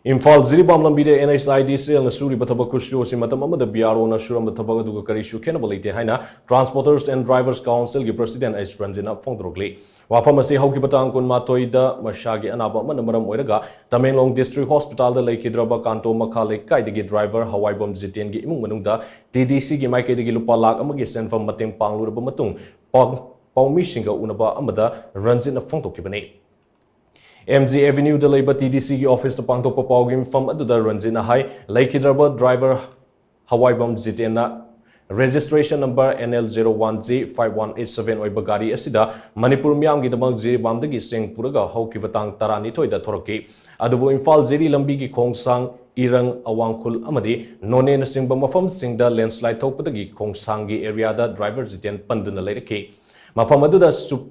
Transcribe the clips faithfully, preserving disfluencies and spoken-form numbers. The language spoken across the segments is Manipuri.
ꯏꯝꯐꯥꯜ ꯖꯤꯔꯤꯕꯥꯝ ꯂꯝꯕꯤꯗ NHIDCLꯅ ꯁꯨꯔꯤꯕ ꯊꯕꯛ ꯈꯨꯁꯨ ꯑꯁꯤ ꯃꯇꯝ ꯑꯃꯗ BROꯅ ꯁꯨꯔꯝꯕ ꯊꯕꯛ ꯑꯗꯨꯒ ꯀꯔꯤꯁꯨ ꯈꯦꯠꯅꯕ ꯂꯩꯇꯦ ꯍꯥꯏꯅ Transporters and Drivers Councilꯒꯤ President H ꯔꯟꯖꯤꯠꯅ ꯐꯣꯡꯗꯣꯔꯛꯂꯤ꯫ ꯋꯥꯐꯝ ꯑꯁꯤ ꯍꯧꯈꯤꯕ ꯇꯥꯡ ꯀꯨꯟꯃꯥꯊꯣꯏꯗ ꯃꯁꯥꯒꯤ ꯑꯅꯥꯕ ꯑꯃꯅ ꯃꯔꯝ ꯑꯣꯏꯔꯒ ꯇꯃꯦꯡꯂꯣꯡ District Hospitalꯗ ꯂꯩꯈꯤꯗ꯭ꯔꯕ ꯀꯥꯟꯇꯣ ꯃꯈꯥ ꯂꯩꯀꯥꯏꯗꯒꯤ driver ꯍꯋꯥꯏꯕꯝ ꯖꯤꯇꯦꯟꯒꯤ ꯏꯃꯨꯡ ꯃꯅꯨꯡꯗ TDCꯒꯤ ꯃꯥꯏꯀꯩꯗꯒꯤ ꯂꯨꯄꯥ ꯂꯥꯈ ꯑꯃꯒꯤ ꯁꯦꯟꯐꯝ ꯃꯇꯦꯡ ꯄꯥꯡꯂꯨꯔꯕ ꯃꯇꯨꯡ ꯄꯥꯎ-, ꯄꯥꯎꯃꯤꯁꯤꯡꯒ ꯎꯅꯕ ꯑꯃꯗ ꯔꯟꯖꯤꯠꯅ ꯐꯣꯡꯗꯣꯛꯈꯤꯕꯅꯤ꯫ MG Avenueꯗ ꯂꯩꯕ TDCꯒꯤ officeꯇ ꯄꯥꯡꯊꯣꯛꯄ ꯄꯥꯎꯒꯤ ꯃꯤꯐꯝ ꯑꯗꯨꯗ ꯔꯟꯖꯤꯠꯅ ꯍꯥꯏ, ꯂꯩꯈꯤꯗ꯭ꯔꯕ driver ꯍꯋꯥꯏꯕꯝ ꯖꯤꯇꯦꯟꯅ registration number NL zero one G five one eight seven ꯑꯣꯏꯕ ꯒꯥꯔꯤ ꯑꯁꯤꯗ ꯃꯅꯤꯄꯨꯔ ꯃꯤꯌꯥꯝꯒꯤꯗꯃꯛ ꯖꯤꯔꯤꯕꯥꯝꯗꯒꯤ ꯆꯦꯡ ꯄꯨꯔꯒ ꯍꯧꯈꯤꯕ ꯇꯥꯡ ꯇꯔꯥꯅꯤꯊꯣꯏꯗ ꯊꯣꯔꯛꯈꯤ꯫ ꯑꯗꯨꯕꯨ ꯏꯝꯐꯥꯜ ꯖꯤꯔꯤ ꯂꯝꯕꯤꯒꯤ ꯈꯣꯡꯁꯥꯡ, ꯏꯔꯪ, ꯑꯋꯥꯡꯈꯨꯜ ꯑꯃꯗꯤ ꯅꯣꯅꯦꯅꯆꯤꯡꯕ ꯃꯐꯝꯁꯤꯡꯗ landslide ꯊꯣꯛꯄꯗꯒꯤ ꯈꯣꯡꯁꯥꯡꯒꯤ areaꯗ driver ꯖꯤꯇꯦꯟ ꯄꯟꯗꯨꯅ ꯂꯩꯔꯛꯈꯤ꯫ ꯃꯐꯝ ꯑꯗꯨꯗ ꯆꯨꯞ-,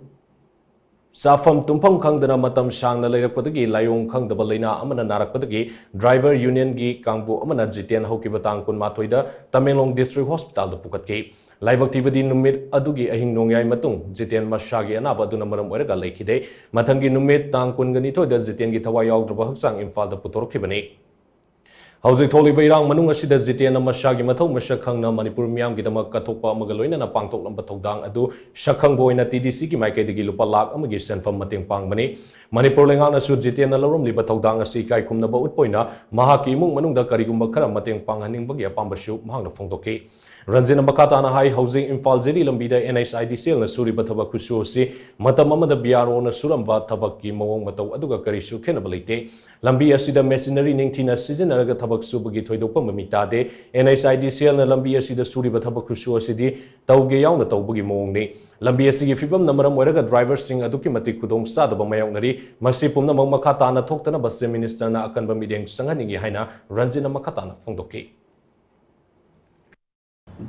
ꯆꯥꯐꯝ ꯇꯨꯝꯐꯝ ꯈꯪꯗꯅ ꯃꯇꯝ ꯁꯥꯡꯅ ꯂꯩꯔꯛꯄꯗꯒꯤ ꯂꯥꯏꯑꯣꯡ ꯈꯪꯗꯕ ꯂꯩꯅꯥ ꯑꯃꯅ ꯅꯥꯔꯛꯄꯗꯒꯤ driver unionꯒꯤ ꯀꯥꯡꯕꯨ ꯑꯃꯅ ꯖꯤꯇꯦꯟ ꯍꯧꯈꯤꯕ ꯇꯥꯡ ꯀꯨꯟꯃꯥꯊꯣꯏꯗ ꯇꯃꯦꯡꯂꯣꯡ District Hospitalꯗ ꯄꯨꯈꯠꯈꯤ꯫ ꯂꯥꯏꯕꯛ ꯊꯤꯕꯗꯤ ꯅꯨꯃꯤꯠ ꯑꯗꯨꯒꯤ ꯑꯍꯤꯡ ꯅꯣꯡꯌꯥꯏ ꯃꯇꯨꯡ ꯖꯤꯇꯦꯟ ꯃꯁꯥꯒꯤ ꯑꯅꯥꯕ ꯑꯗꯨꯅ ꯃꯔꯝ ꯑꯣꯏꯔꯒ ꯂꯩꯈꯤꯗꯦ꯫ ꯃꯊꯪꯒꯤ ꯅꯨꯃꯤꯠ ꯇꯥꯡ ꯀꯨꯟꯒ ꯅꯤꯊꯣꯏꯗ ꯖꯤꯇꯦꯟꯒꯤ ꯊꯋꯥꯏ ꯌꯥꯎꯗ꯭ꯔꯕ ꯍꯛꯆꯥꯡ ꯏꯝꯐꯥꯜꯗ ꯄꯨꯊꯣꯔꯛꯈꯤꯕꯅꯤ꯫ ꯍꯧꯖꯤꯛ ꯊꯣꯛꯂꯤꯕ ꯏꯔꯥꯡ ꯃꯅꯨꯡ ꯑꯁꯤꯗ ꯖꯤꯇꯦꯟꯅ ꯃꯁꯥꯒꯤ ꯃꯊꯧ ꯃꯁꯛ ꯈꯪꯅ ꯃꯅꯤꯄꯨꯔ ꯃꯤꯌꯥꯝꯒꯤꯗꯃꯛ ꯀꯠꯊꯣꯛꯄ ꯑꯃꯒ ꯂꯣꯏꯅꯅ ꯄꯥꯡꯊꯣꯛꯂꯝꯕ ꯊꯧꯗꯥꯡ ꯑꯗꯨ ꯁꯛꯈꯪꯕ ꯑꯣꯏꯅ TDCꯒꯤ ꯃꯥꯏꯀꯩꯗꯒꯤ ꯂꯨꯄꯥ ꯂꯥꯈ ꯑꯃꯒꯤ ꯁꯦꯟꯐꯝ ꯃꯇꯦꯡ ꯄꯥꯡꯕꯅꯤ꯫ ꯃꯅꯤꯄꯨꯔ ꯂꯩꯉꯥꯛꯅꯁꯨ ꯖꯤꯇꯦꯟꯅ ꯂꯧꯔꯝꯂꯤꯕ ꯊꯧꯗꯥꯡ ꯑꯁꯤ ꯏꯀꯥꯏ ꯈꯨꯝꯅꯕ ꯎꯠꯄ ꯑꯣꯏꯅ ꯃꯍꯥꯛꯀꯤ ꯏꯃꯨꯡ ꯃꯅꯨꯡꯗ ꯀꯔꯤꯒꯨꯝꯕ ꯈꯔ ꯃꯇꯦꯡ ꯄꯥꯡꯍꯟꯅꯤꯡꯕꯒꯤ ꯑꯄꯥꯝꯕꯁꯨ ꯃꯍꯥꯛꯅ ꯐꯣꯡꯗꯣꯛꯈꯤ꯫ ꯔꯟꯖꯤꯠꯅ ꯃꯈꯥ ꯇꯥꯅ ꯍꯥꯏ, ꯍꯧꯖꯤꯛ ꯏꯝꯐꯥꯜ ꯖꯤꯔꯤ ꯂꯝꯕꯤꯗ NHIDCLꯅ ꯁꯨꯔꯤꯕ ꯊꯕꯛ ꯈꯨꯠꯁꯨ ꯑꯁꯤ ꯃꯇꯝ ꯑꯃꯗ BROꯅ ꯁꯨꯔꯝꯕ ꯊꯕꯛꯀꯤ ꯃꯑꯣꯡ ꯃꯇꯧ ꯑꯗꯨꯒ ꯀꯔꯤꯁꯨ ꯈꯦꯠꯅꯕ ꯂꯩꯇꯦ꯫ ꯂꯝꯕꯤ ꯑꯁꯤꯗ machinery ꯅꯤꯡꯊꯤꯅ ꯁꯤꯖꯤꯟꯅꯔꯒ ꯊꯕꯛ ꯁꯨꯕꯒꯤ ꯊꯣꯏꯗꯣꯛꯄ ꯃꯃꯤ ꯇꯥꯗꯦ꯫ NHIDCLꯅ ꯂꯝꯕꯤ ꯑꯁꯤꯗ ꯁꯨꯔꯤꯕ ꯊꯕꯛ ꯈꯨꯠꯁꯨ ꯑꯁꯤꯗꯤ ꯇꯧꯒꯦ ꯌꯥꯎꯅ ꯇꯧꯕꯒꯤ ꯃꯑꯣꯡꯅꯤ꯫ ꯂꯝꯕꯤ ꯑꯁꯤꯒꯤ ꯐꯤꯕꯝꯅ ꯃꯔꯝ ꯑꯣꯏꯔꯒ driverꯁꯤꯡ ꯑꯗꯨꯛꯀꯤ ꯃꯇꯤꯛ ꯈꯨꯗꯣꯡ ꯆꯥꯗꯕ ꯃꯥꯌꯣꯛꯅꯔꯤ꯫ ꯃꯁꯤ ꯄꯨꯝꯅꯃꯛ ꯃꯈꯥ ꯇꯥꯅ ꯊꯣꯛꯇꯅꯕ Chief Ministerꯅ ꯑꯀꯟꯕ ꯃꯤꯠꯌꯦꯡ ꯆꯪꯍꯟꯅꯤꯡꯏ ꯍꯥꯏꯅ ꯔꯟꯖꯤꯠꯅ ꯃꯈꯥ ꯇꯥꯅ ꯐꯣꯡꯗꯣꯛꯈꯤ꯫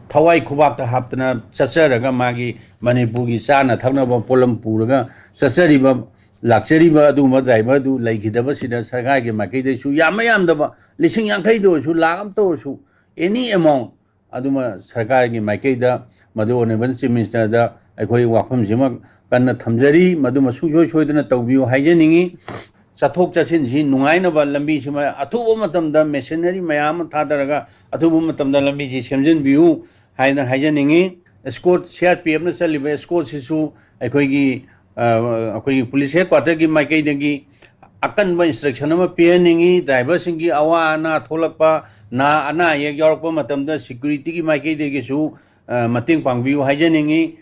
ꯊꯋꯥꯏ ꯈꯨꯕꯥꯛꯇ ꯍꯥꯞꯇꯅ ꯆꯠꯆꯔꯒ ꯃꯥꯒꯤ ꯃꯅꯤꯄꯨꯔꯒꯤ ꯆꯥꯅ ꯊꯛꯅꯕ ꯄꯣꯠꯂꯝ ꯄꯨꯔꯒ ꯆꯠꯆꯔꯤꯕ, ꯂꯥꯛꯆꯔꯤꯕ ꯑꯗꯨꯒꯨꯝꯕ driverꯗꯨ ꯂꯩꯈꯤꯗꯕꯁꯤꯗ ꯁꯔꯀꯥꯔꯒꯤ ꯃꯥꯏꯀꯩꯗꯩꯁꯨ ꯌꯥꯝꯕ ꯌꯥꯝꯗꯕ ꯂꯤꯁꯤꯡ ꯌꯥꯡꯈꯩꯗ ꯑꯣꯏꯔꯁꯨ, ꯂꯥꯈ ꯑꯃꯇ ꯑꯣꯏꯔꯁꯨ, any amount ꯑꯗꯨꯃ ꯁꯔꯀꯥꯔꯒꯤ ꯃꯥꯏꯀꯩꯗ ꯃꯗꯨ Honourable Chief Ministerꯗ ꯑꯩꯈꯣꯏ ꯋꯥꯐꯝꯁꯤꯃ ꯀꯟꯅ ꯊꯝꯖꯔꯤ, ꯃꯗꯨꯃ ꯁꯨꯡꯁꯣꯏ ꯁꯣꯏꯗꯅ ꯇꯧꯕꯤꯌꯨ ꯍꯥꯏꯖꯅꯤꯡꯏ꯫ ꯆꯠꯊꯣꯛ ꯆꯠꯁꯤꯟꯁꯤ ꯅꯨꯡꯉꯥꯏꯅꯕ ꯂꯝꯕꯤꯁꯤꯃ ꯑꯊꯨꯕ ꯃꯇꯝꯗ machinery ꯃꯌꯥꯝ ꯑꯃ ꯊꯥꯗꯔꯒ ꯑꯊꯨꯕ ꯃꯇꯝꯗ ꯂꯝꯕꯤꯁꯤ ꯁꯦꯝꯖꯤꯟꯕꯤꯌꯨ ꯍꯥꯏꯅ ꯍꯥꯏꯖꯅꯤꯡꯉꯤ꯫ Escort, C R P Fꯅ ꯆꯠꯂꯤꯕ escortꯁꯤꯁꯨ ꯑꯩꯈꯣꯏꯒꯤ, ꯑ, ꯑꯩꯈꯣꯏꯒꯤ police headquarterꯒꯤ ꯃꯥꯏꯀꯩꯗꯒꯤ ꯑꯀꯟꯕ instruction ꯑꯃ ꯄꯤꯍꯟꯅꯤꯡꯉꯤ꯫ Driverꯁꯤꯡꯒꯤ ꯑꯋꯥ ꯑꯅꯥ ꯊꯣꯛꯂꯛꯄ, ꯅꯥ-, ꯑꯅꯥ ꯑꯌꯦꯛ ꯌꯥꯎꯔꯛꯄ ꯃꯇꯝꯗ securityꯒꯤ ꯃꯥꯏꯀꯩꯗꯒꯤꯁꯨ, ꯑ, ꯃꯇꯦꯡ ꯄꯥꯡꯕꯤꯌꯨ ꯍꯥꯏꯖꯅꯤꯡꯉꯤ꯫